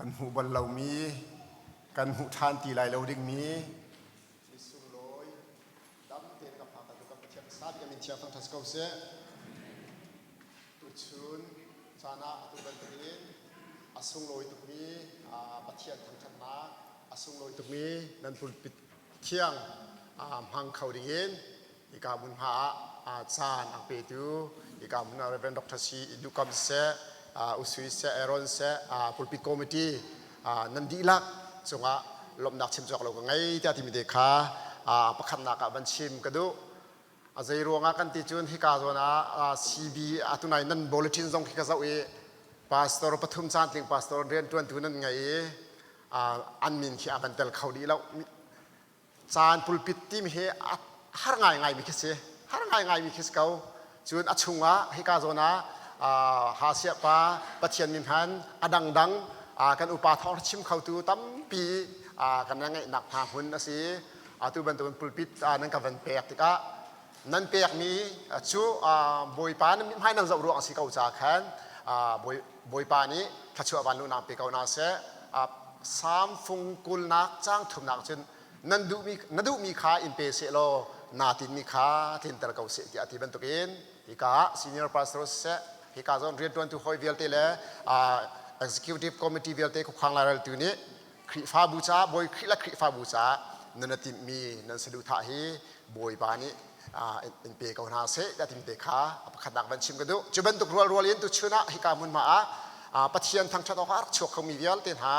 Kan hmuh bal lomi, kan hmuh ṭhan ti lai lo dingmi ni sunglawi dam tein kan phak tu kan Pathian sa bik min thiang thangṭhat si ko seh. Tuchun caan ah atu bantukin a sunglawi tukmi Pathian thangṭhatnak a sunglawi tukmi nan pulpit thiang hmang kho dingin hika hmunhma ah caan a petu hika hmun ah Reverend Dr. Si Dukam siseh, Usui siseh, Aaron siseh, pulpit committee nan dihlak cungah lawmhnak chim cawk lo ka ngei tiah timi te kha pakhatnak ah van chim ka duh. A zei ruangah kan ti cun hika zawn ah CB atunai nan bulletin zong khi ka zoh i pastor pathum cantling pastor rianṭuantu nan ngei i an min khi a van tel kho dih lo. Caan pulpit timi hi a har ngaingaimi khi si. Har ngaingaimi khi si ko. Cun a chungah hika zawn ah Hasiah pa Pathian min hman a dangdang kan upa thawng chim khotu tampi kan ngeihnak hna hmun a si. Atu bantukin pulpit nan ka van pek tikah nan pekmi cu Bawipa nan mithmai nan zoh ruang a si ko ca khan Bawipa nih thluachuah vanluhnak pe ko hna seh. Salm fung kulnak caang thumnak cun nan duhmi na duhmi kha in pe seh law naa tinmi kha tlinter ko seh tiah a ti bantukin hika ah senior pastor siseh hika zawn rianṭuantu hawi vialte le executive committee vialte khuakhang laireltu nih Khrihfabu caah Bawi Khrih le Khrihfabu caah nan i timhmi nan saduhthah hi Bawipa nih in pe ko hna seh tiah timi te kha a pakhatnak van chim ka duh. Cu bantuk rualrual in tuchun ah hika hmunhma ah Pathian thangṭhat awkah a rak chuak khomi vialte hna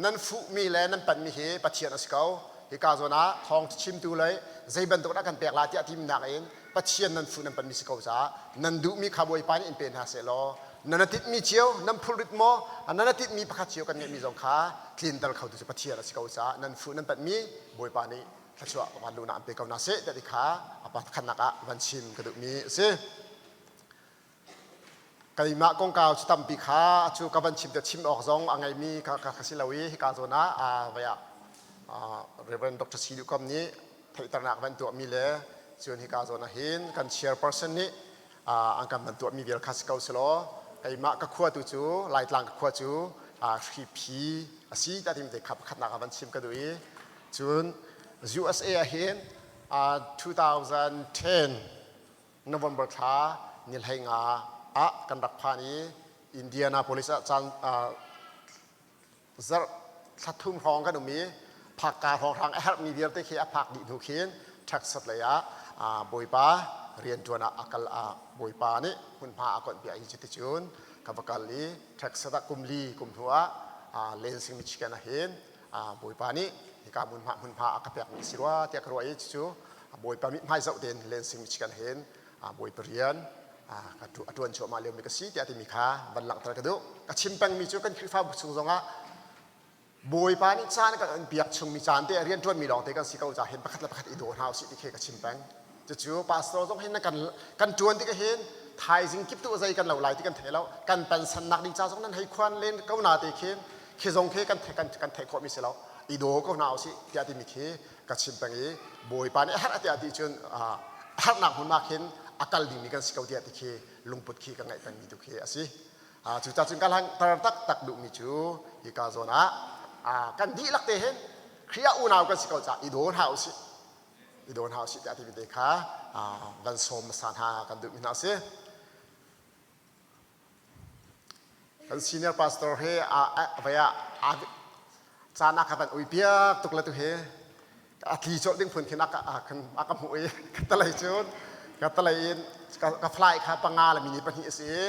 nan fuhmi le nan panhmi hi Pathian a si ko. Hika zawn ah thawng chimtu le zei bantuk dah kan pek la tiah timnak in Pathian nan fuh nan panhmi si ko caah nan duhmi kha Bawipa nih in pe hna seh law nan a tinhmi cio nan phurrit maw nan a tinhmi pakhat cio kan ngeihmi zong kha tlinter khotu cu Pathian a si ko caah nan fuh nan panhmi Bawipa nih thluachuah van luhnak an pe ko hna seh ti kha a pakhatnak ah van chim ka duhmi a si. Keimah kongkau cu tampi kha cu ka van chim te chim awk zong a ngeimi ka ka si lo i hika zawn ah vai ah Reverend Dr. Si Duh Kam nih theihternak van tuahmi le cun hika zawn ah hin kan chairperson nih an kan van tuahmi vial kha si ko selaw keimah ka khua tu cu Laitlang ka khua cu Hriphi a si ti te kha pakhatnak ah van chim ka duh i cun USA ah hin 2010 November thla ni 15 ah kan rak phan i Indianapolis ah caan zarh thla thum hrawng kan um i phakka hrawnghrang a herhmi vialte khi a phak dih hnu khin Texas lei ah Bawipa rianṭuan ah a kal ah Bawipa nih hmunhma a konhpiak i cuticun ka va kal i Texas ah kum li kum hnu ah Lansing, Michigan ah hin Bawipa nih hika hmunhma hmunhma a ka pekmi a si rua tiah ka ruah i cucu Bawipa mithmai zoh tein Lansing, Michigan hin Bawipa rian a ṭuan cuahmah liomi ka si tiah timi kha van langhter ka duh. Ka chim pengmi cu kan Khrihfabu chung zongah Bawipa nih caan kan on piak chungmi caan te rian ṭuanmi lawng te kan si ko caah hin pakhat le pakhat i daw hna usih ti khi ka chim peng. Cucu pastor zong hin kan kan ṭuan tik hin thaizing kip tu zei kan lo lai ti kan thei lo. Kan pensannak ding ca zong nan hei khuan len ko na te khin khi zong khi kan kan kan theih khawhmi si lo. I daw ko hna usih tiah timi khi ka chim peng i Bawipa nih a herh tiah ti cun harnak hmun ah khin a kal dingmi kan si ko tiah ti khi lungput khi ka ngeih pengmi tu khi a si. Cucaah cun ka langhter taktak duhmi cu hika zawn ah kan dihlak te hin Khrih ah unau kan si ko caah i daw hna usih i daw hna usih tiah timi te kha van sawm hmasa hna kan duhmi hna a si. Kan senior pastor he vai ah caan a ka van ui piak tuk le tu hi a tli colh ding phun khin a ka hmuh i ka talei cun ka talei in ka fly kha panga le mini pahnih a si i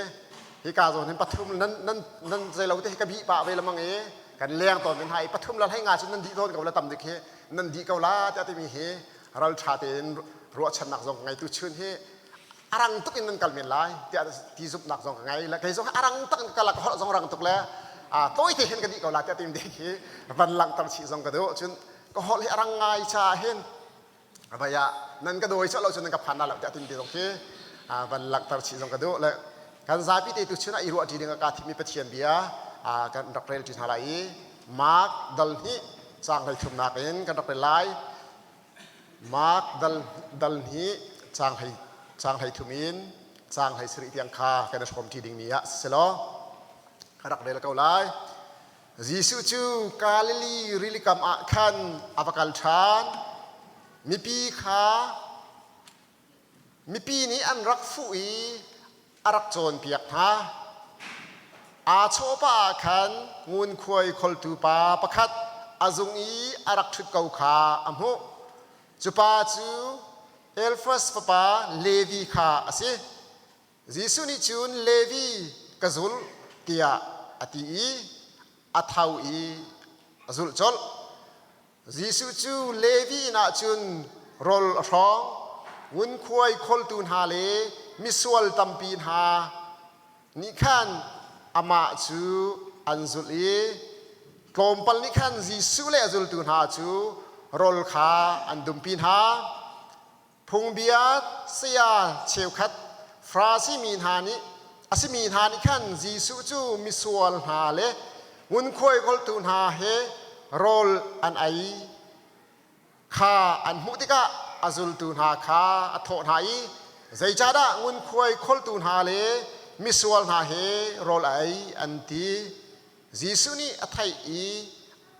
hika zawn hin pathum nan nan nan zeilo te hi ka bih pah ve lamang i kan leng tawn min ha i pathum la hlei nga cun nan dih tawn ko la tam dik hi nan dih ko la tiah timi hi ral tha tein ruahchannak zong ngei tu chun hi a rang tuk in nan kal men lai tiah ti zumhnak zong ka ngei le kei zong a rang tak in ka kal ka holh zong rang tuk le tawi te hin ka dih ko la tiah tim ding hi van langhter chih zong ka duh cun ka holh hi a rang ngai cha hin vai ah nan ka dawi lo cun nan ka phan la lo tiah tim te zong khi van langhter chih zong ka duh le kan zapi te tu chun ah i ruah ṭi ding ah ka thimmi Pathian bia kan rak rel ṭi hna lai i Mark dal hnih caang hlei thumnak in kan rak rel lai. Mark dal, dal hnih caang hlei thum in caang hlei sarih tiang kha kan i hrawm ṭi dingmi ah si law ka rak rel ko lai. Jesuh cu Galilee rilikam ah khan a va kal ṭhan. Mipi kha mipi nih an rak fuh i a rak cawnpiak hna. Aa chawhpah ah khan ngunkhuai kholtu pa pakhat a zung i a rak ṭhut ko kha a hmuh. Cu pa cu Elfas fapa Levi kha a si. Jesuh nih cun Levi ka zul tiah a ti i a tho i a zulh colh. Jesuh cu Levi inn ah cun rawl a hrawng. Ngunkhuai kholtu hna le misual tampi hna nih khan amah cu an zulh i tlawmpal nih khan Jesuh le a zultu hna cu rawl kha an dumpi hna. Phungbia saya cheukhat Farasi mi hna nih a simi hna nih khan Jesuh cu misual hna le ngunkhuai kawltu hna he rawl an ei kha an hmuh tikah a zultu hna kha a thawh hna i, Zeicahdah ngunkhuai kholtu hna le misual hna he rawl a ei an ti. Jesuh nih a theih i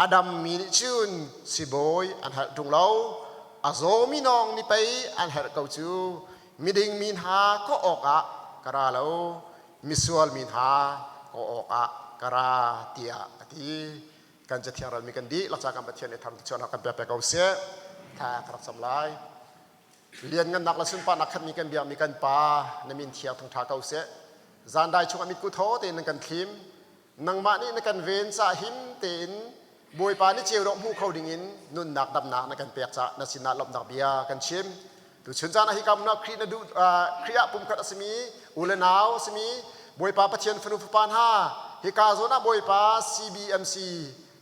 a dammi nih cun sibawi an herh ṭung lo, a zawmi nawng nih pei an herh ko cu. Miding mi hna kawh awkah ka ra lo, misual mi hna kawh awkah ka ra, tiah a ti. Kan Cathiang ralmi kan dihlak ca kan Pathian nih thangṭhat kan pek pek ko seh. Thla ka rak cam lai. Lianngannak le sunparnak khatmi kan biakmi kan Pa, na min thiang thangṭha ko seh. Zandai chungah mitku thaw tein nan kan thlim. Nangmah nih na kan ven ca him tein Bawipa ni ceu dawh hmu kho dingin nunnak damnak na kan pek ca na sinah lawmhnak bia kan chim. Tuchun caan ah hika hmun ah Khrih na duh Khrih ah pumkhat a simi u le nau a simi Bawipa Pathian fanu fapa hna hika zawn ah Bawipa CBMC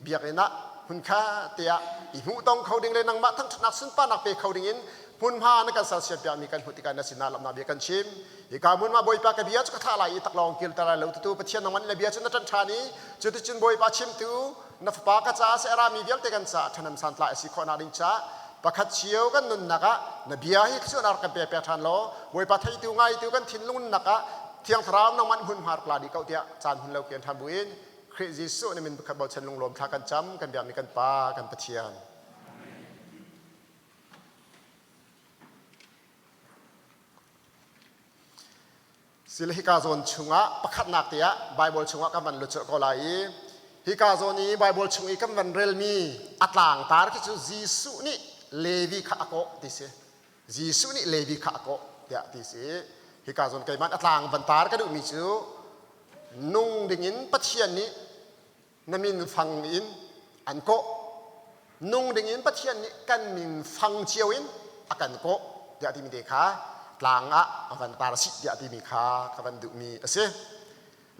biakinn ah hmunkhat te ah i hmuhtong kho ding le nangmah thangṭhatnak sunparnak pe kho ding in hmunhma na kan sersiam piakmi kan hmuh tikah na sinah lawmhnak bia kan chim. Hika hmunhma Bawipa ka bia cu ka thlah lai i taklawng kilter lai lo tutu Pathian nangmah nih na bia cu na ṭanh ṭhan i cuticun Bawipa chimtu na fapa ka caah seh a rami vialte kan caah ṭhahnem santlai a si khawhnak ding caah pakhat cio kan nunnak ah na bia hi thluachuahnak rak kan pe pek ṭhan law Bawipa theitu ngaitu kan thinlung nunnak ah Thiang Thlarau nangmah nih hmunhma rak la dih ko tiah caan hun lo kian ṭhan buin Khrih Jesuh na min pakhat bochan lunglawm thla kan cam kan biakmi kan Pa kan Pathian. Sile hika zawn chungah pakhatnak te ah Bible chungah kan van lut colh ko lai i hika zawn i Bible chung i kan van relmi a tlangtar khi cu Jesuh nih Levi kha a kawh ti si. Jesuh nih Levi kha a kawh tiah ti si. Hika zawn keimah a tlang van tar ka duhmi cu nung dingin Pathian nih na min fang in an kawh. Nung dingin Pathian nih kan min fang cio in a kan kawh tiah timi te kha tlang ah a van tar sih tiah timi kha ka van duhmi a si.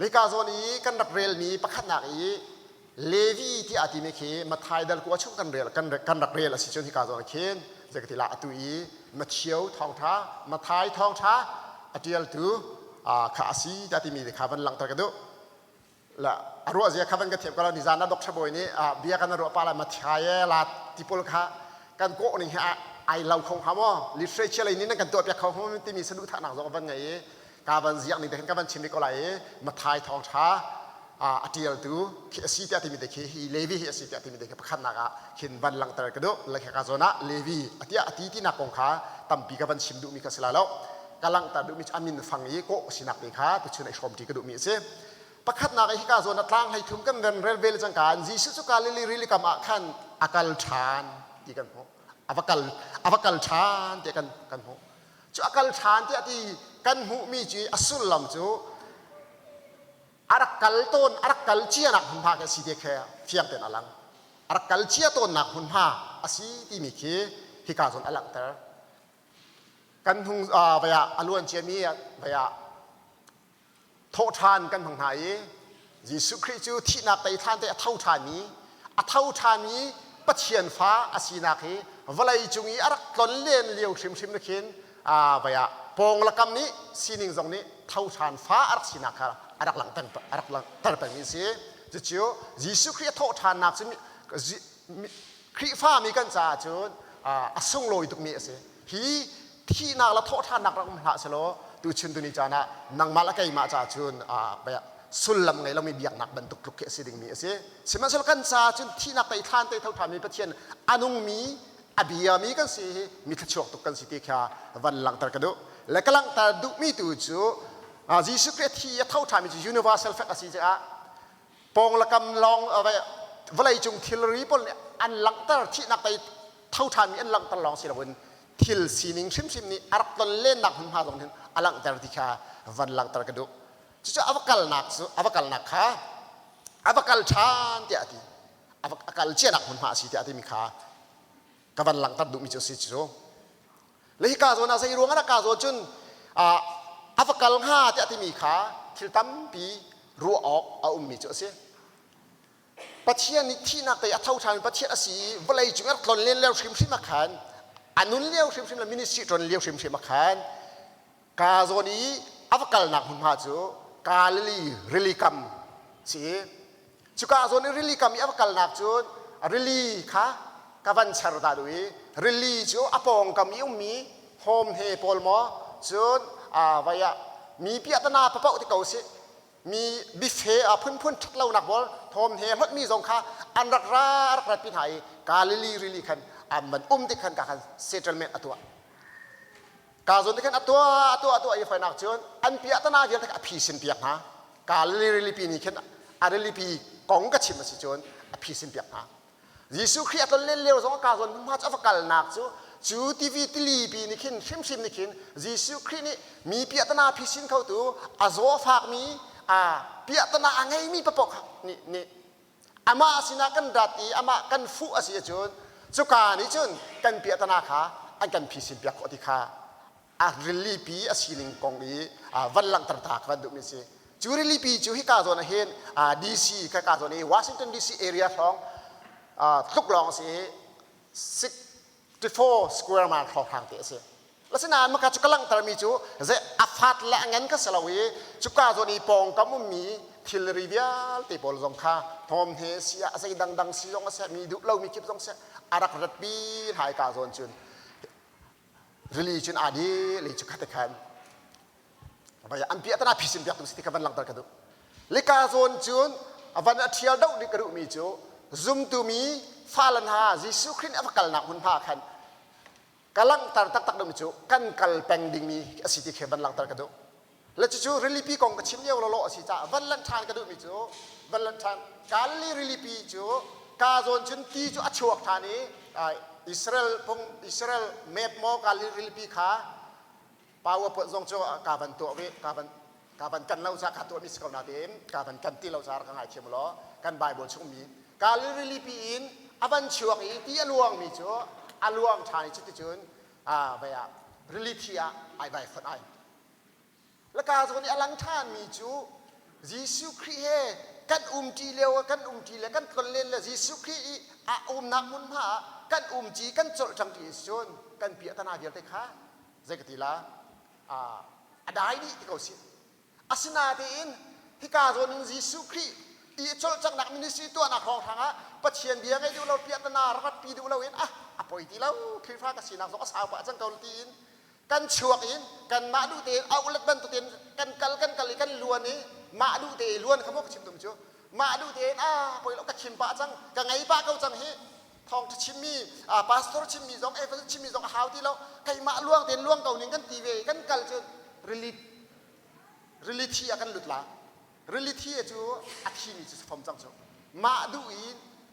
Leka zawn i kan rak relmi pakhatnak i Levi tiah timi khi Mathai dal kua chung kan rel kan rak rel a si cun hika zawn khin zeikatila atu i Matthew thawngtha Mathai thawngtha a tialtu kha a si tiah timi kha van langhter ka duh. La a ruah zia kha van ka thiam ko lo ni zan ah Dr. Bawi nih bia kan ruah pa la Mathai la tipul kha kan kawh ning hi ai lo kho hnga maw literature lei nih nan kan tuah piak kho hnga timi saduhthahnak zong van ngei i ka van ziak ning te khan ka van chim ko lai i Mathai thawngtha a tialtu khi a si tiah timi te khi hi Levi hi a si tiah timi te khi pakhatnak ah khin van langhter ka duh le ka zawn ah Levi a tiah a ti tinak kong kha tampi ka van chim duhmi kha si lai lo ka langhter duhmi cu a min fang i kawh sinak te kha tuchun i hrawmṭi ka duhmi a si pakhatnak i hika zawn ah tlang hlei thum kan ren rel vel cangka in Jesuh cu Galilee rili kam ah khan a kal ṭhan ti kan hmuh a va kal a va kal ṭhan tiah kan kan hmuh cu a kal ṭhan tiah ti kan hmuhmi cu a sullam cu a rak kal tawn a rak kal cianak hmunhma khi a si ti khi fiang tein a lang a rak kal cia tawnnak hmunhma a si timi khi hika zawn a langhter kan hnung vai ah a luan ciami vai ah thawhṭhan kan hmang hna i Jesuh Khrih cu thihnak tei thlan te a tho ṭhanmi a tho ṭhanmi Pathian fa a sinak hi vawlei cung i a rak tlon len lio hrimhrim na khin vai ah pawng lakam nih sining zong nih tho ṭhan fa a rak sinak kha a rak langhter a rak langhter pengmi a si. Cucu Jesuh Khrih a thawh ṭhannak cu Khrihfami kan caah cun a sunglawi tukmi a si. Hi thihnak le thawhṭhannak rak um hlah selaw tuchun tuni caan ah nangmah le keimah caah cun. sullam ngei lomi biaknak bantuk tluk khi a si dingmi a si. Sihmanhsehlaw kan caah cun thihnak tei thlan tei tho ṭhanmi Pathian a nungmi a biami kan si hi mi thluachuak tuk kan si ti kha van langhter ka duh. Le ka langhter duhmi tu cu Jesuh Khrih a thi i a tho ṭhanmi cu universal fact a si caah pawng le kam lawng vawlei cung thilri pawl nih an langhter thihnak tei tho ṭhanmi an langhter lawng si loin thil sining hrimhrim nih a rak ton lennak hmunhma zong hin a langhter ti kha van langhter ka duh. Cucu a va kalnak cu a va kalnak kha a va kal ṭhan tiah a ti. A kal cianak hmunhma a si tiah a timi kha ka van langhter duhmi cu a si cu. Le hika zawn ah zei ruang ah ka zawn cun a va kal hnga tiah timi kha thil tampi ruah awk a ummi cu a si. Pathian nih thihnak tei a tho ṭhan Pathian a si i vawlei cung a tlon len lio hrimhrim ah khan a nun lio hrimhrim le ministry ṭuan lio hrimhrim ah khan ka zawn i a va kalnak hmunhma cu Galilee rili kam si i cuka zawn i rili kam i a va kalnak cu rili kha ka van cher ta duh i rili cu a pawngkam i ummi hom he pawl maw cun vai ah mi piahtana papoh ti ko sih mi bife a phunphun ṭhat lonak pawl thawm he hlotmi zong kha an rak ra rak ratpi hna i Galilee rili khan an van um tik khan ka khan settlement a tuah ka zawn te khan a tuah a tuah a tuah i fainak cun an piahtana vialte kha a phisin piak hna Galilee rilipi nih khin a rilipi kong ka chim a si cun a phisin piak hna Jesuh Khrih a tlon len lio zong ka zawn hmunhma cu a va kalnak cu cu tivi tilipi nih khin hrimhrim nih khin Jesuh Khrih nih mi piahtana phisin khotu a zaw fakmi a piahtana a ngeimi papoh nih nih amah sinah kan rat i amah kan fuh a si ahcun cuka nih cun kan piahtana kha an kan phisin piak khawh ti kha a rilipi a sining kong i van langhter ta ka van duhmi si. Cu rilipi cu hika zawn ah hin DC ka zawn i Washington DC area hrawng tluk lawng a si i 64 square mile hrawnghrang te a si. Asinain maka cu ka langhtermi cu ze a fat le a ngan ka si lo i cuka zawn i pawngkam ummi thilri vialte pawl zong kha hnawm he si ah zei dangdang si zong a si mi duh lomi kip zong si a rak ratpi hna i ka zawn cun rili cun aa dil i cu kha te khan an piahtana phisin piak tu si ti kha van langhter ka duh. Lika zawn cun a van a ṭhial doh dih ka duhmi cu zumtu mi fale hna Jesuh Khrih nih a va kalnak hmunhma khan ka langhter taktak duhmi cu kan kal peng dingmi a si ti khi van langhter ka duh. Le cucu rilipi kong ka chim lio lawlaw a si caah van lanh ṭhan ka duhmi cu van lanh ṭhan Galilee rilipi cu ka zawn cun ti cu a chuak ṭhan i Israel phung Israel map maw Galilee rilipi kha PowerPoint zong cu ka van tuah ve ka van ka van kan lo ca ka tuahmi si ko natein ka van kan ti lo ca ka ngaithiam law kan Bible chungmi Galilee rilipi in a van chuak i ti a luangmi cu a luang ṭhan i cuticun vai ah rili thi ah ai vai fonh ai. Laka zawn i a lang ṭhanmi cu Jesuh Khrih he kan umṭi lio ah kan umṭi le kan tlonlen le Jesuh Khrih i a umnak hmunhma ah kan umṭi kan cawlcangṭi cun kan piahtana vialte kha zei ka ti la a dai dih ti ko si. Asinain hika zawn in Jesuh Khrih i cawlcanghnak ministry tuahnak hrawnghrang ah Pathian bia ngaih duh lo piahtana rak ratpi duh loin ah a poi ti lo Khrihfa ka sinak zong a sau pah cang ko tiin kan chuak in kanmah duh tein aulet bantuk in kan kal kan kal i kan luan i mah duh te luan kha maw ka chim tum cu mah duh tein ah poi lo ka chim pah cang ka ngei pah ko cang hi thawngṭha chimmi pastor chimmi zong evangelist chimmi zong a hau ti lo keimah luang tein luang ko ning kan ti ve i kan kal cu rili rili thi ah kan lut la rili thi cu a thimi cu fom cang cu mah duh i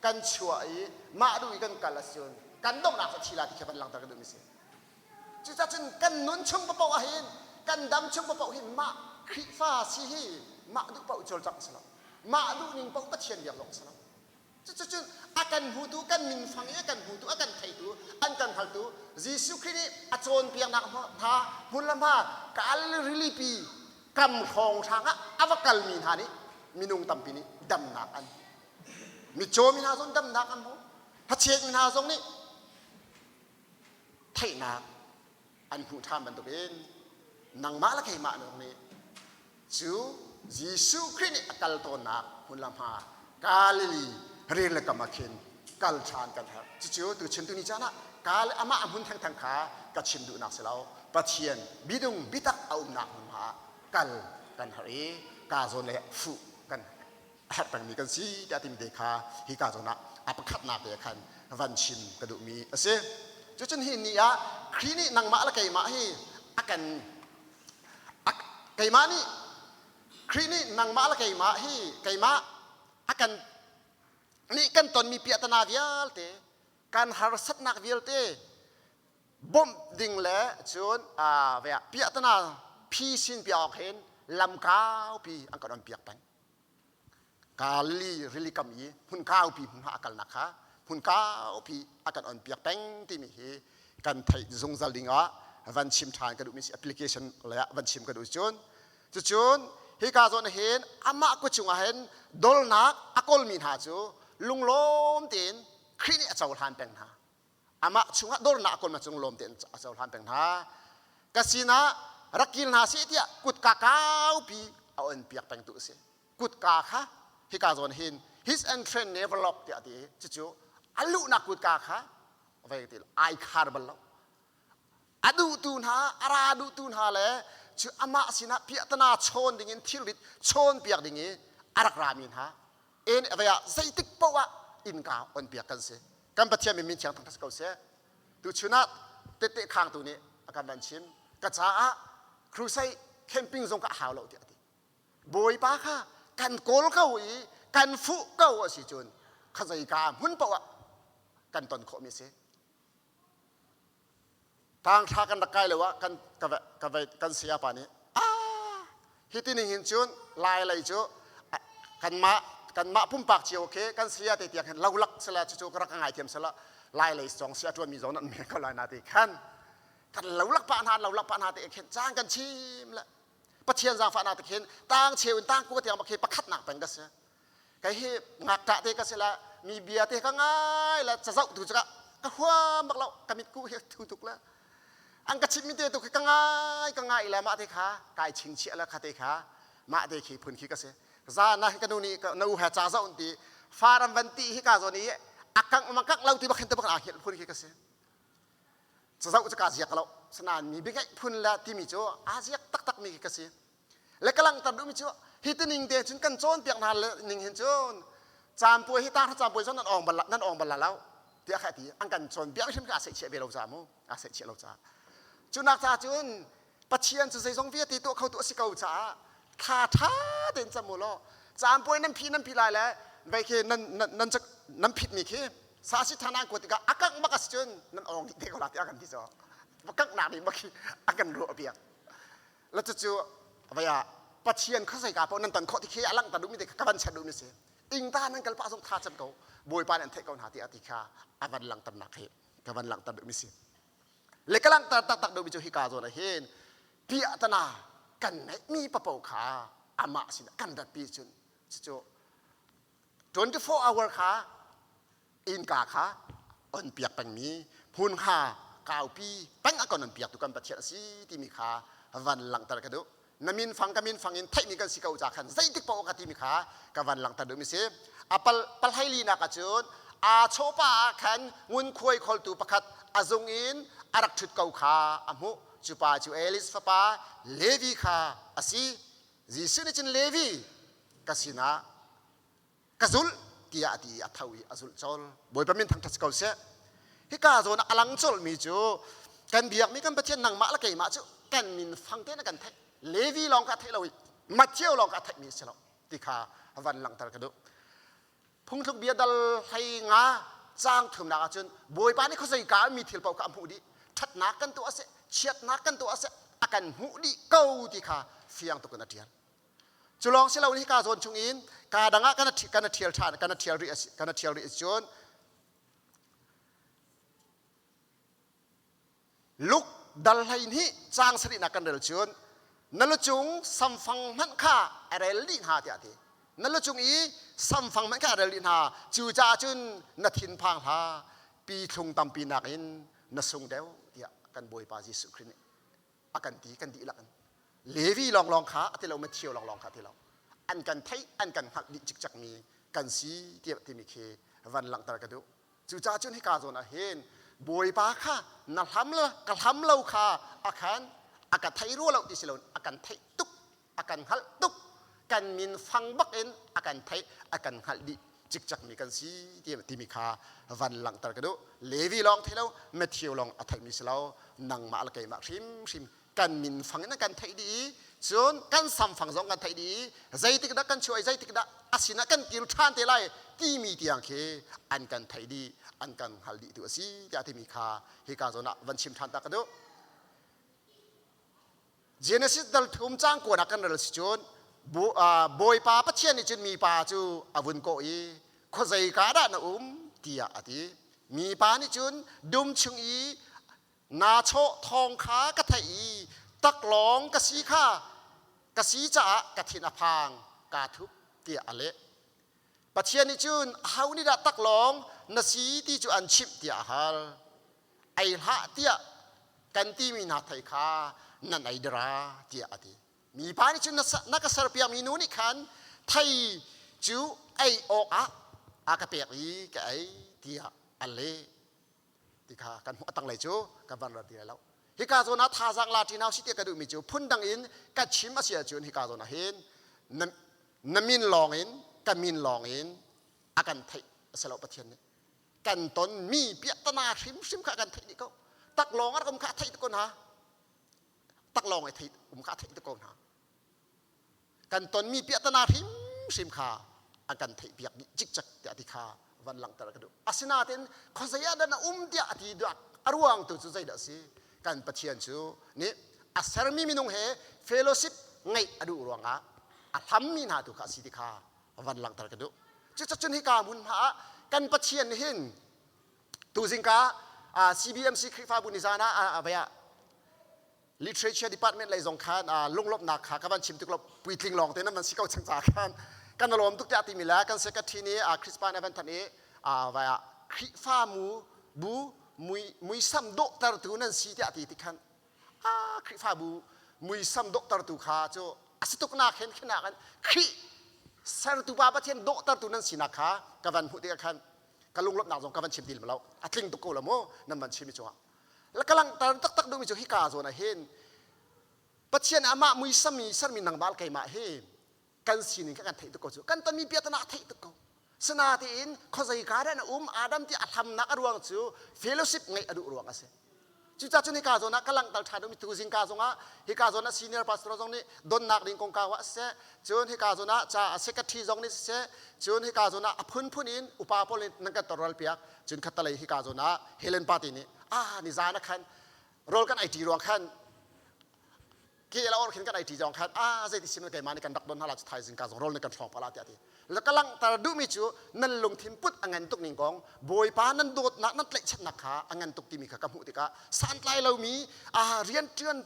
kan chuah i mah duh i kan kal a si cun kan donghnak cu thi la ti kha van langhter ka duhmi si. Cucacun kan nun chung paoh ah hin kan dam chung paoh hin mah Khrihfa si hi mah duh paoh cawlcangh a si lo. Mah duh ning paoh Pathian biak zong a si lo. Cucun a kan hmutu kan minfang i a kan hmutu a kan theitu an kan hngaltu Jesuh Khrih nih a cawnpiaknak hna hmun le hma kal rilipi kam hrawnghrang ah a va kalmi hna nih minung tampi nih damnak an mitcaw mi hna zong damnak an hmu hachet mi hna zong nih theihnak an hmuh ṭhan bantukin nangmah le keimah zong nih cu Jesuh Khrih nih a kal tawnnak hmun le hma Galilee ril le kam ah khin kal ṭhan kan herh. Cucu tuchun tuni caan ah Gal amah a hmun thengtheng kha ka chim duhnak si lo. Pathian bidung bitak a umnak hmunhma ah kal kan herh i ka zawn le fuh. A herh pengmi kan si tiah timi te kha hika zawn ah a pakhatnak te khan van chim ka duhmi a si. Cucun hi ni ah Khrih nih nangmah le keimah hi a kan keimah nih Khrih nih nangmah le keimah hi keimah a kan nih kan tonmi piahtana vialte kan harsatnak vialte bawmh ding le cun piahtana phi sin piak awk hin lam kaupi an kan on piak peng. Galilee rili kam i hmun kaupi hmunhma a kalnak kha hmun kaupi a kan on piak peng timi hi kan theih zungzal ding ah van chim ṭhan ka duhmi si application lei ah van chim ka duh cun cucun hika zawn hin amah kut chungah hin dolnak a kawlmi hna cu lunglawm tein Khrih nih a cohlan peng hna. Amah chungah dornak a kawlmi cung lawm tein a cohlan peng hna. Ka sinah rak kil hna seh tiah kutka kaupi a on piak pengtu a si. Kutka kha hika zawn hin his entrance never lock tiah a ti. Cucu a luhnak kutka kha vei ti ai khar bal lo. A duhtu hna, a ra duhtu hna le cu amah sinah piahtana chawn dingin thilrit chawn piak ding i a rak rami hna en vei ah zeitik paoh ah innka on piak kan si. Kan Pathian min min thiang thangṭhat ko seh. Tuchun ah tette khangtu nih a kan van chim. Ka caah crusade camping zong ka hau lo tiah a ti. Bawipa kha kan kawl ko i kan fuh ko a si cun khazeika hmun paoh ah kan ton khawhmi a si. Tangthla kan rak kai lo ah kan ka ka kan sayapa nih ah hi ti ning hin cun lai lei cu kanmah kanmah pumpak cio khi kan saya te tiang hin lo lak sala cucu ka rak ngai thiam sala lai lei zong sia tuan mi zong nan men ko lai na ti khan kan lo lak pa hna lo lak pa hna te khin cang kan chim le pathian zaangfahnak te khin tang cheu in tang ku tiang khi pakhat nak peng ka si Kei hi ngakṭah te ka si la mi bia te ka ngai la cazoh tu cu ka huam bak lo ka mit ku hi thu tuk la an ka chimmi te tu khi ka ngai ka ngai la mah te kha kai chingchiah la kha te kha mah te khi phun khi ka si za na ka nu nih na u he ca zoh ti faram van ti hi ka zawn i akang ma kang lo ti bak hin te bak a hil phun khi ka si cazoh cu ka ziak lo sanan mi biageih phun la timi cu a ziak taktak mi khi ka si Le ka langhter duhmi cu hi tining te cun kan cawnpiak hna ning hin cun caanpuai hi tang caanpuai zong nan awng bal nan awng bal lo tiah kha ti an kan cawnpiak hrim kha a sehchiah ve lo ca mu a sehchiah lo ca cu nak ca cun Pathian cu zeizong vialte tuah kho tu a si ko caah thla ṭha tein cam u law caanpuai nan phi nan phi lai le vei khi nan nan nan nan phit mi khi sa si ṭhan an kuat tikah a kangh bak a si cun nan awng dih te ko la tiah kan ti caw kangh nak nih bak khi a kan ruah piak La cucu vai ah Pathian khuazeika paoh nan ton khawh ti khi a langhter duhmi te kha ka van chat duhmi si. Ingta nan kal pah zong tha cem ko. Bawipa nih an theih ko hna tiah ti kha a van langhternak hi ka van langhter duhmi si. Le ka langhter taktak duhmi cu hika zawn ah hin piahtana kan ngeihmi papo kha amah sinah kan ratpi cun cucu 24 hour kha innka kha on piak pengmi hmunhma kaupi peng a kan on piak tu kan Pathian a si timi kha van langhter ka duh na min fang ka min fang in theihmi kan si ko ca khan zeitik paoh ka timi kha ka van langhter duhmi si a pal palhei nak ahcun aa chawpa ah khan ngunkhuai kholtu pakhat a zung in a rak ṭhut ko kha a hmuh cu pa cu Elis fapa Levi kha a si Jesuh nih cun Levi ka sinah ka zulh tiah a ti i a tho i a zulh colh. Bawipa min thangṭhat si ko seh. Hika zawn ah a lang colhmi cu kan biakmi kan Pathian nangmah le keimah cu kan min fang tein a kan theih. Levi lawng kha a theih lo i Matthew lawng kha a theihmi a si lo ti kha van langhter ka duh. Phungthluk bia dal hlei nga caang thumnak ahcun Bawipa nih khuazei ka mi thil paoh kha a hmuh dih. Ṭhatnak kan tuah seh, chiatnak kan tuah seh, a kan hmuh dih ko ti kha fiang tuk in a ṭial. Cu lawng si loin hika zawn chung in kaa dang ah kan kan ṭhial ṭhan kan ṭhial rih kan ṭhial rih cun Luk dal hlei hnih caang sarihnak kan rel cun na lucung samfang hmanh kha a rel dih hna tiah a ti. Na lucung i samfang hmanh kha a rel dih hna. Cucaah cun na thinphang hlah pithlung tampi nakin na sung deuh tiah kan Bawipa Jesuh Khrih nih a kan ti kan dihlak in Levi lawnglawng kha a ti lo Matthew lawnglawng kha a ti lo an kan theih an kan hngalh dih cikcek mi kan si tiah timi khi van langhter ka duh cucaah cun hika zawn ah hin Bawipa kha na hlam le ka hlam lo kha a khan a ka thei rua lo ti si lo a kan theih tuk a kan hngalh tuk. Kan min fang bak in a kan theih, a kan hngalh dih cikcekmi kan si timi kha van langhter ka duh. Levi lawng thei lo, Matthew lawng a theihmi si lo, nangmah le keimah hrimhrim kan min fang in kan theih dih i cun kan samfang zong kan theih dih i zeitik dah kan chuah i zeitik dah a sinah kan kir ṭhan te lai timi tiang khi an kan theih dih, an kan hngal dih tu a si tiah timi kha hika zawn ah van chim ṭhan ta ka duh. Genesis dal thum cang kuan ah kan rel si cun Bawipa Pathian nih cun mipa cu a vun kawh i khuazei ka dah na um tiah a ti. Mipa nih cun dum chung i naa chawh thawng kha ka theih i taklawng ka si kha ka si caah ka thin a phang kaa thup tiah a leh. Pathian nih cun aho nih dah taklawng na si ti cu an chimh tiah a hal. Ei hlah tiah kan timi hna thei kha nan ei dara tiah a ti. Mipa nih cun na ka serpiakmi nu nih khan thei cu ei awkah a ka pek i ka ei tiah a leh. Ti kha kan hmuh. A tanglei cu ka van rat ti lai lo. Hika zawn ah thazaang la ṭi hna usih tiah ka duhmi cu phundang in ka chim a si ahcun hika zawn ah hin na min lawng in ka min lawng in a kan theih a si lo Pathian nih. Kan tonmi piahtana hrimhrim kha a kan theih dih ko. Taklawng a rak um kha a theih tuk ko hna. Taklawng i theih um kha a theih tuk ko hna. Kan tonmi piahtana hrimhrim kha a kan theihpiak dih cikcek tiah ti kha van langhter ka duh. Asinain khuazei ah dah na um tiah a ti duak a ruang tu cu zeidah a si? Kan Pathian cu nih a sermi minung he fellowship ngeih a duh ruangah a hlammi hna tu kha a si ti kha van langhter ka duh. Cucun hika hmunhma ah kan Pathian nih hin tuzing ka CBMC Khrihfabu nizan ah vai ah literature department lei zong khan lunglawmhnak kha ka van chim tuk lo puitling lawng te nan van si ko chang ca khan kan lawm tuk tiah timi le kan secretary nih Christmas na van thanh i vai ah Khrihfamu bu muisam dawhtertu nan si tiah ti ti khan Khrihfabu muisam dawhtertu kha cu a si tuk nak hin khinak in Khrih sertu pa Pathian dawhtertu nan sinak kha ka van hmuh tikah khan ka lunglawmhnak zong ka van chim ti lo a tling tuk ko lo mu nan van chim i cungah ka langhter taktak duhmi cu hika zawn ah hin Pathian amah muisam i sermi nangmah keimah hi kan sining kha kan theih tuk ko cu kan tonmi piahtana a theih tuk ko sinatein khuazei ka dah na um Adam ti a hlamnak a ruang cu fellowship ngeih a duh ruang a si. Cucaah cun hika zawn ah ka langhter ṭhan duhmi tuzing ka zongah hika zawn ah senior pastor zong nih donnak ding kongkau ah siseh, cun hika zawn ah ca secretary zong nih siseh, cun hika zawn ah a phunphun in upa pawl nih nan kan tawlrel piak. Cun khattalei hika zawn ah Helen Party nih ah nizan ah khan rawl kan ei ṭi ruang khan ke la or khin kan ei ṭi zong khan ah zeiti sim keimah nih kan rak don hna la cu thaizing ka zong rawl nih kan hrawng pala tiah ti. Ka langhter duhmi cu nan lungthin put a ngan tuk ning kong Bawipa nan dawtnak nan tlaihchannak kha a ngan tuk timi kha ka hmuh tikah santlai lomi rian ṭuan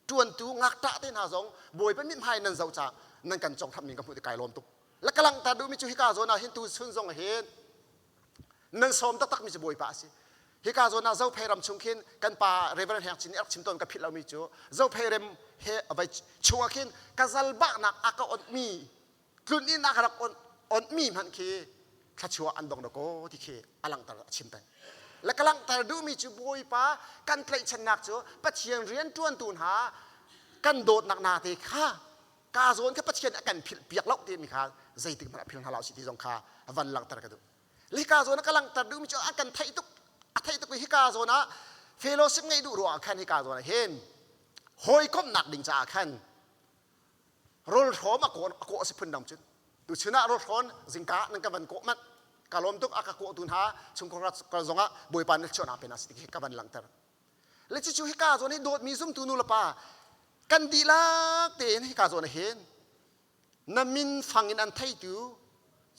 ṭuantu ngakṭah te hna zong Bawipa mithmai nan zoh caah nan kan conghram ning ka hmuh tik kai lawm tuk. La ka langhter duhmi cu hika zawn ah hin tu chun zong hin nan sawm taktakmi cu Bawipa a si. Hika zawn ah Zophei ram chung khin kan pa Reverend Heng Cin nih a rak chim tawn ka philh lomi cu Zophei rem he vai chungah khin ka zalbahnak a ka onhmi tlun inn a ka rak onhmi hmanh khi thluachuah an dong dakaw ti khi a langhter a chim peng. Le ka langhter duhmi cu Bawipa kan tlaihchannak cu Pathian rian ṭuantu hna kan dawtnak hna te kha ka zawn kha Pathian a kan philh piak lo timi kha zeitik hmanh a phil hna lo si ti zong kha van langhter ka duh. Le hika zawn ah ka langhter duhmi cu a kan theih tuk a theih tuk i hika zawn ah fellowship ngeih duh ruangah khan hika zawn ah hin hawikomhnak ding caah khan rawlhrawm a kawh a si phundang cun tuchun ah rawlhrawn zingka nan ka van kawh manh ka lawm tuk a ka kawhtu hna chungkhar kal zongah Bawipa nih chuahnak pe na si ti ka van langhter. Le cucu hika zawn hi dawtmi zumtu nu le pa kan dihlak tein hika zawn ah hin na min fang in an theitu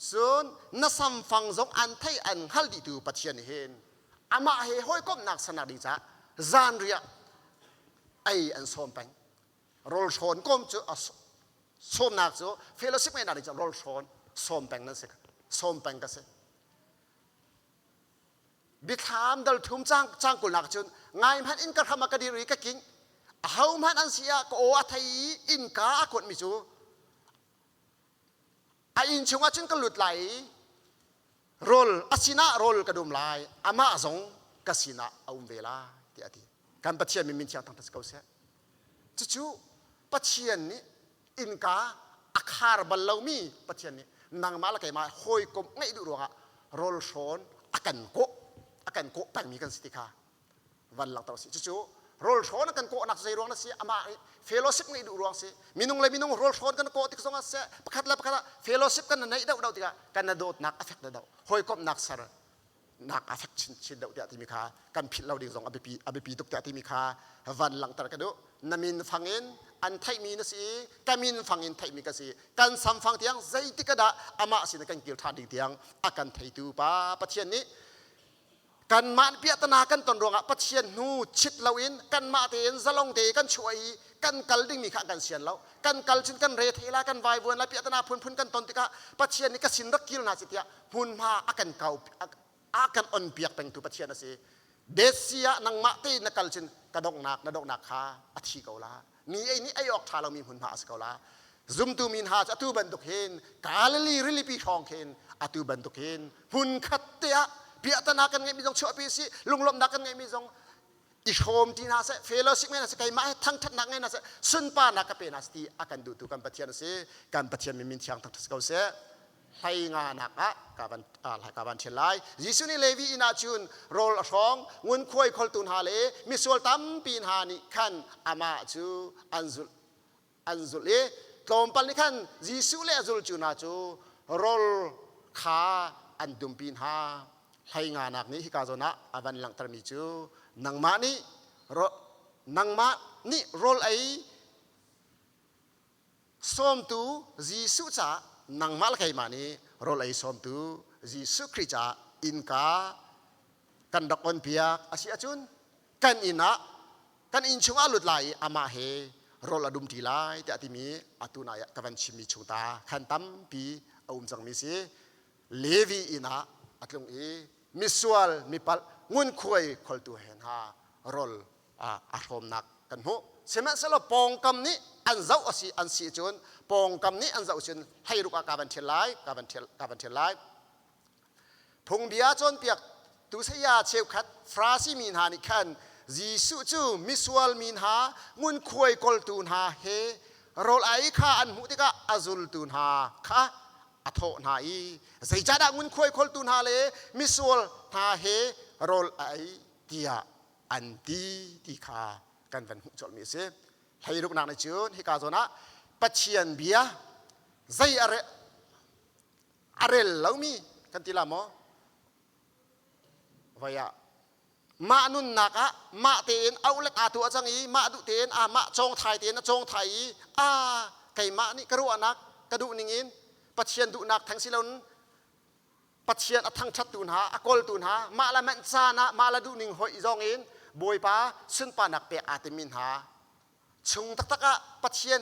cun na sam fang zong an thei an hngal dihtu Pathian hin amah he hawikomhnak sanak ding caah zanriah ei an sawm peng. Rawlhrawn kawm cu sawmnak cu fellowship ngeihnak ding caah rawlhrawn sawm peng nan si sawm peng ka si. Biathlam dal thum cang cang kulnak cun ngai hmanh in ka hram ah ka dir i ka king aho hmanh an si ah ka aw a thei i innka a kuatmi cu a inn chungah cun ka lut lai i rawl a sinah rawl ka dum lai amah zong ka sinah a um ve lai tiah a ti. Kan Pathian min min thiang thangṭhat si ko seh. Cucu Pathian nih innka a khar bal lomi Pathian nih nangmah le keimah hawikom ngeih duh ruangah rawl hrawn a kan kawh a kan kawh pengmi kan si ti kha van langhter si. Cucu rawl hrawn a kan kawhnak zei ruang na si? Amah nih fellowship ngeih duh ruang si. Minung le minung rawl hrawn kan kawh tik zongah seh, pakhat le pakhat ah fellowship kan neih deuh deuh tikah kan na dawtnak a fek deuh, hawikomhnak ser nak a fek chinchin deuh tiah timi kha kan philh lo ding zong a biapi a biapi tuk tiah timi kha van langhter ka duh. Na min fang in an theihmi na si i ka min fang in theihmi ka si. Kan samfang tiang zeitik dah amah sin kan kir ṭhan ding tiang a kan theitu pa Pathian nih kanmah piahtana kan ton ruangah Pathian hnu chit loin kanmah tein zalong te kan chuah i kan kal dingmi kha kan sian lo. Kan kal cun kan re thei la, kan vaivuan la, piahtana phunphun kan ton tikah Pathian nih ka sin rak kir hna si tiah hmunhma a kan kau a kan on piak pengtu Pathian a si. Dead Sea ah nangmah tein na kal cun ka donghnak na donghnak kha a thi ko la. Mi ei nih ei awk ṭha lomi hmunhma a si ko la. Zumtu mi hna cu atu bantuk hin Galilee rilipi hrawng khin atu bantuk hin hmun khat te ah piahtana kan ngeihmi zong chuahpi si, lunglawmhnak kan ngeihmi zong i hrawm ti hna seh, fellowship ngei hna seh, keimah he thangṭhatnak ngei hna seh, sunparnak ka pe hna seh ti a kan duhtu kan Pathian a si. Kan Pathian min min thiang thangṭhat si ko seh. Hlei nganak ah ka van ṭhial lai. Jesuh nih Levi inn ah cun rawl a hrawng, ngunkhuai kholtu hna le misual tampi hna nih khan amah cu an zulh an zulh i tlawmpal nih khan Jesuh le a zultu hna cu rawl kha an dumpi hna. Hlei nganak nih hika zawn ah a van langhtermi cu nangmah nih nangmah nih rawl ei sawmtu Jesuh caah, nangmah le keimah nih rawl ei sawmtu Jesuh Khrih caah innka kan rak on piak a si ahcun kan inn ah, kan inn chungah lut lai i amah he rawl a dum ṭi lai tiah timi atu nai ah ka van chimmi chung ta khan tampi a um cangmi si. Levi inn ah a tlung i misual mipalh ngunkhuai kholtu he hna rawl a hrawmnak kan hmuh. Sihmanhsehlaw pawngkam nih an zoh a si an si cun, pawngkam nih an zoh cun hleiruk ah ka van ṭhial lai, ka van ṭhial ka van ṭhial lai. Phungbia cawnpiak tu saya cheukhat Farasi mi hna nih khan Jesuh cu misual mi hna, ngunkhuai kawltu hna he rawl ei kha an hmuh tikah a zultu hna kha a thawh hna i, "Zeicahdah ngunkhuai kawltu hna le misual hna he rawl a ei?" tiah an ti ti kha kan van hmuh colhmi a si. Hleiruknak nih cun hika zawn ah Pathian bia zei a a rel lomi kan ti la maw, voi ah mah nunnak ah mah tein auh aa tuah cang i mah duh tein a mah cawng thai tein a cawng thai i a keimah nih ka ruahnak ka duh ning in Pathian duhnak theng si loin Pathian a thangṭhattu hna, a kawltu hna, mah le manh caan ah mah le duhning hoih zong in Bawipa sunparnak pek aa timi hna chung taktak ah Pathian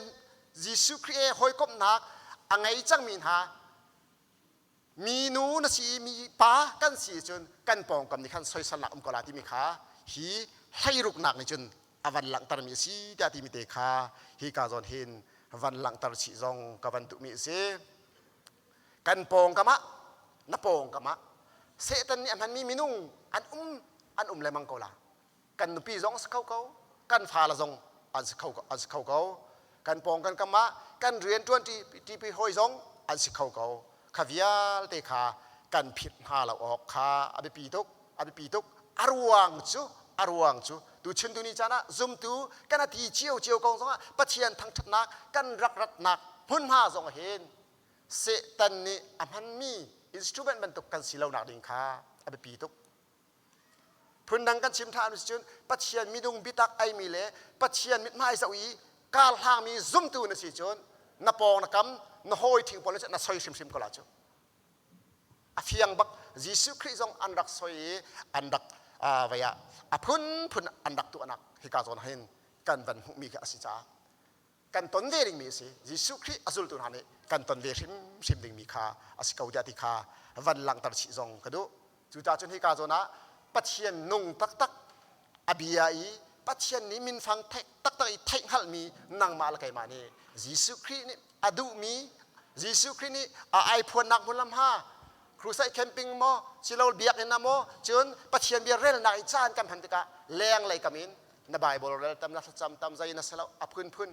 Jesuh Khrih he hawikomhnak a ngei cangmi hna minu na si i mi pa kan si cun kan pawngkam nih khan soisalnak um ko la timi kha hi hleiruknak nih cun a van langhtermi a si tiah timi te kha hi ka zawn hin van langhter chih zong ka van duhmi a si. Kan pawngkam ah, na pawngkam ah Satan nih a hmanmi minung an um an um lengmang ko la. Kan nupi zong si kho ko, kan fale zong an si kho an si kho ko, kan pawng kan kam ah kan rian ṭuan ṭipi hawi zong an si kho ko. Kha vialte kha kan phit hna lo awk kha a biapi tuk, a biapi tuk. A ruang cu, a ruang cu tu chun tu ni caan ah zumtu kan ati cio cio kong zongah Pathian thangṭhatnak kan rak ratnak hmunhma zong hin Satan nih a hmanmi instrument bantuk kan si lonak ding kha a biapi tuk. Phundang kan chim ṭhan cun Pathian minung biatak eimi le Pathian mithmai zoh i kar hlangmi zumtu na si cun na pawng na kam na hawi ṭhing pawl na soi hrimhrim ko la cu. A fiang bak. Jesuh Khrih zong an rak soi i an rak vei ah a phunphun an rak tuahnak hika zawn hin kan van hmuhmi khi a si caah kan ton ve dingmi a si. Jesuh Khrih a zultu hna nih kan ton ve hrimhrim dingmi kha a si ko tiah ti kha van langhter chih zong ka duh. Cucaah cun hika zawn ah Pathian nung taktak a bia i Pathian nih minfang taktak i theih hngalhmi nangmah le keimah nih Jesuh Khrih nih a duhmi, Jesuh Khrih nih a ai phuannak hmun lam ha crusade camping maw silo biakinn ah maw, cun Pathian bia relnak i caan kan hman tikah leng lei kam in na Bible rel tam, na thlacam tam, zei na selo a phunphun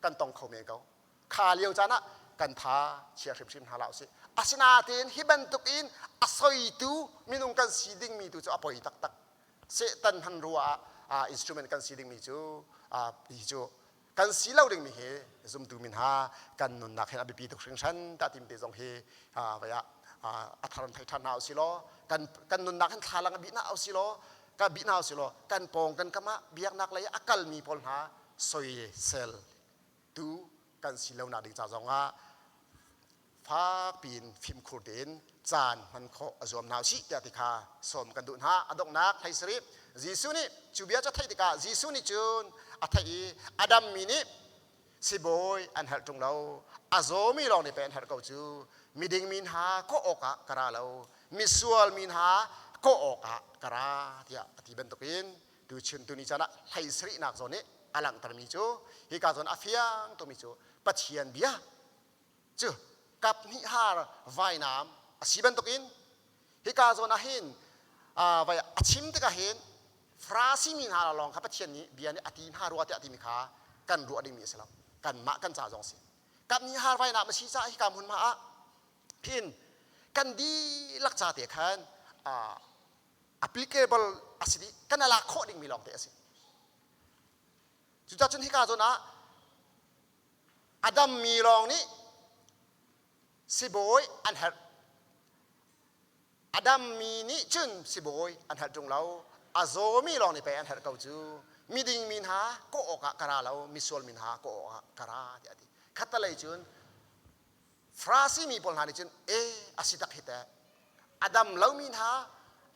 kan tong kho men ko. Kha lio caan ah. kan tha chia hrimhrim hna hlah usih. Asinain hi bantuk in a soitu minung kan si dingmi tu cu a poi taktak. Satan hmanrua ah instrument kan si dingmi cu hi cu kan si lo dingmi hi zumtu min ha kan nunnak hin a biapi tuk hringhran ta tim te zong hi vai ah a thar thei ṭhan hna usih law kan kan nunnak hin thlalang a bih na usih law ka bih hna usih law kan pawng kan kam ah biaknak lei a kalmi pawl hna soisel tu kan si lo nak ding ca zong ah fak piin fimkhur tein caan hman khawh a zuam hna usih tiah ti kha sawm kan duh hna. A donghnak hlei sarih Jesuh nih cu bia cu a theih tikah Jesuh nih cun a theih i a dammi nih sibawi an herh ṭung lo, a zawmi lawng nih pei an herh ko cu. Miding mi hna kawh awkah ka ra lo, misual mi hna kawh awkah ka ra tiah a ti bantukin tuchun tuni caan ah hlei sarihnak zawn nih a langhtermi cu hika zawn a fiang tukmi cu Pathian bia cu kap hnih har vainam a si bantukin hika zawn ah hin vai a chim tikah hin Farasi mi hna lawng kha Pathian nih bia nih a ti hna rua tiah timi kha kan ruah dingmi a si lo. Kanmah kan ca zong si. Kap hnih har vainam a si caah hika hmunhma ah hin kan dihlak ca te khan applicable a si dih, kan a lak khawh dingmi lawng te a si. Cucaah cun hika zawn ah a dammi lawng nih sibawi an herh. A dammi nih cun sibawi an herh ṭung lo. A zawmi lawng nih pei an herh ko cu. Miding mi hna kawh awkah ka ra lo, misual mi hna kawh awkah ka ra tiah a ti. Khattalei cun Farasi mi pawl hna nih cun e a si tak hi teh a dam lomi hna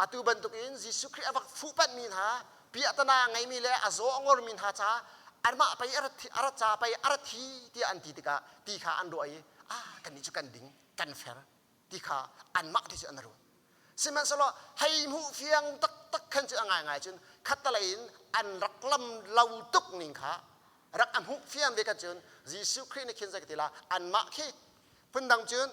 atu bantukin Jesuh Khrih a vak fuhpanh mi hna piahtana a ngeimi le a zaw a ngormi hna ca anmah pei a rat ca pei a rat thi tiah an ti tikah ti kha an ruah i ah kannih cu kan ding kan fer ti kha anmah ti cu an ruat. Sihmanhsehlaw hei hmuh fiang taktak khan cu a ngaingai cun khattelei in an rak lam lo tuk ning kha rak a hmuh fiang ve khan cun Jesuh Khrih nih khin zei ka ti la anmah khi phundang cun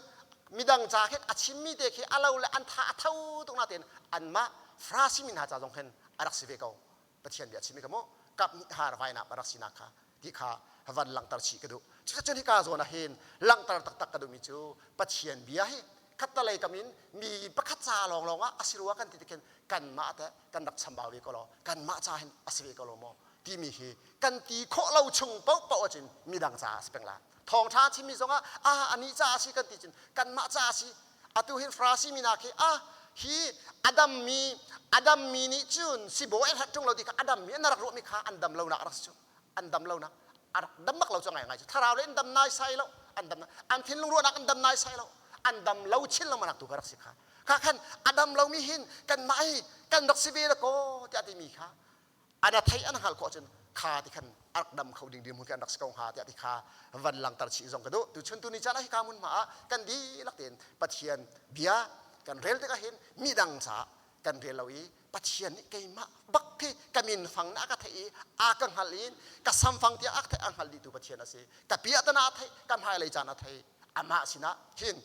midang ca khin a chimmi te khi a lo le an tha a tho tuk natein anmah Farasi mi hna ca zong khin a rak si ve ko. Pathian bia chimmi kha mu kap nih har vainak a rak sinak kha ti kha van langhter chih ka duh. Cuticun hika zawn ah hin langhter taktak ka duhmi cu Pathian bia hi khattalei kam in mi pakhat ca lawnglawng ah a si rua kan ti tikhin kanmah teh kan rak chambau ve ko law kanmah ca hin a si ve ko lo maw timi hi kan ti khawh lo chung paohpaoh ahcun midang caah a si peng la. Thawngṭha chimmi zongah ah anih caah a si kan ti cun kanmah caah a si. Atu hin Farasi mi hna khi ah hi a dammi a dammi nih cun sibawi an herh ṭung lo ti kha a dammi an rak ruahmi kha an dam lonak a rak si cu. An dam lonak a rak dam bak lo cu ngaingai cu. Thlarau le an dam nai sai lo, an dam an thinlung ruahnak an dam nai sai lo, an dam lo chin lengmang tu kha rak si kha. Kha khan a dam lomi hin kanmah hi kan rak si ve da kaw tiah timi kha an a theih an hngalh khawh cun kha ti khan a rak dam kho ding dirhmun khi an rak si ko hnga tiah ti kha van langhter chih zong ka duh. Tuchun tuni caan ah hika hmun hma ah kan dihlak tein Pathian bia kan rel tikah hin midang caah kan rel lo i Pathian nih keimah bak khi ka min fang na ka theih i a ka hngalh in ka samfang tiah a theih a hngalh dihtu Pathian a si. Ka piahtana a theih, ka hmailei caan a theih. Amah sinah hin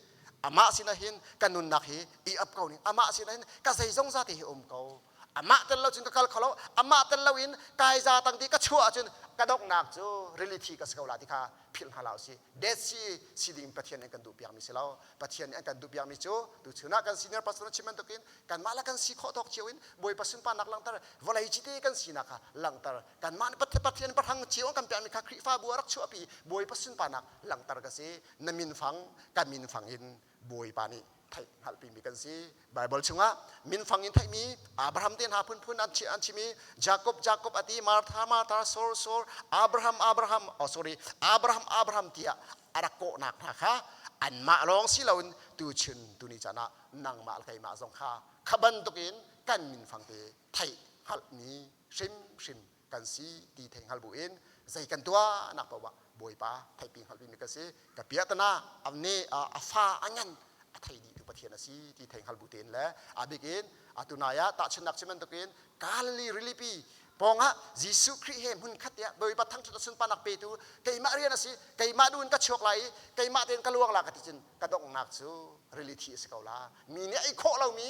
amah sinah hin ka nunnak hi i ap ko ning, amah sinah hin ka zeizong zate hi um ko. Amah tel lo cun ka kal kho lo, amah tel lo in kai za tang ti ka chuah ahcun ka donghnak cu rili thi ka si ko la ti kha philh hna hlah usih. Dead Sea si ding Pathian nih an kan duh piakmi si lo. Pathian nih an kan duh piakmi cu tuchun ah kan senior pastor chim bantukin kanmah le kan si khawh tawk cio in Bawipa sunparnak langhter, vawlei cite kan sinak kha langhter, kanmah nih Pathian pahrang cio an kan pekmi kha Khrihfabu ah rak chuahpi, Bawipa sunparnak langhter ka si. Na minfang kan minfang in Bawipa nih theih hngalhpimi kan si. Bible chungah minfang in theihmi Abraham te hna phunphun an an chim i Jacob Jacob a ti, Martha Martha, Saul Saul, Abraham Abraham, oh sorry, Abraham Abraham tiah a rak kawhnak hna kha anmah lawng si loin tuchun tuni caan ah nangmah le keimah zong kha kha bantukin kan minfang te theih hngalhmi hrimhrim kan si ti thei hngal bu in zei kan tuahnak paoh ah Bawipa theihpi hngalhpi mi kan si. Ka piahtana ne a fa a ngan a thei dih tu Pathian a si ti thei hngal bu tein le a bik in atu nai ah tahchunhnak chim bantukin Galilee rilipi pawngah Jesuh Khrih he hmun khat tiah Bawipa thangṭhat a sunparnak petu keimah rian a si, keimah duh in ka chuak lai i keimah tein ka luang la ka ti cun ka donghnak cu rili thi a si ko la. Mi nih ei khawh lomi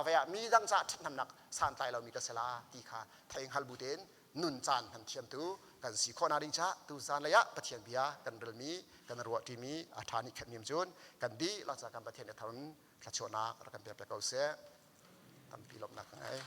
vei ah mi dang caah ṭhathnemnak santlai lomi ka si la ti kha thei hngal bu tein. Nun caan hman thiamtu kan si khawh nak ding caah tu zan lei ah Pathian bia kan relmi, kan ruah ṭimi a ṭha nih khat nim cun kan dihlak ca kan Pathian i thawn thlachuahnak rak kan pek ko seh. Tampi lawmhnak ka ngei.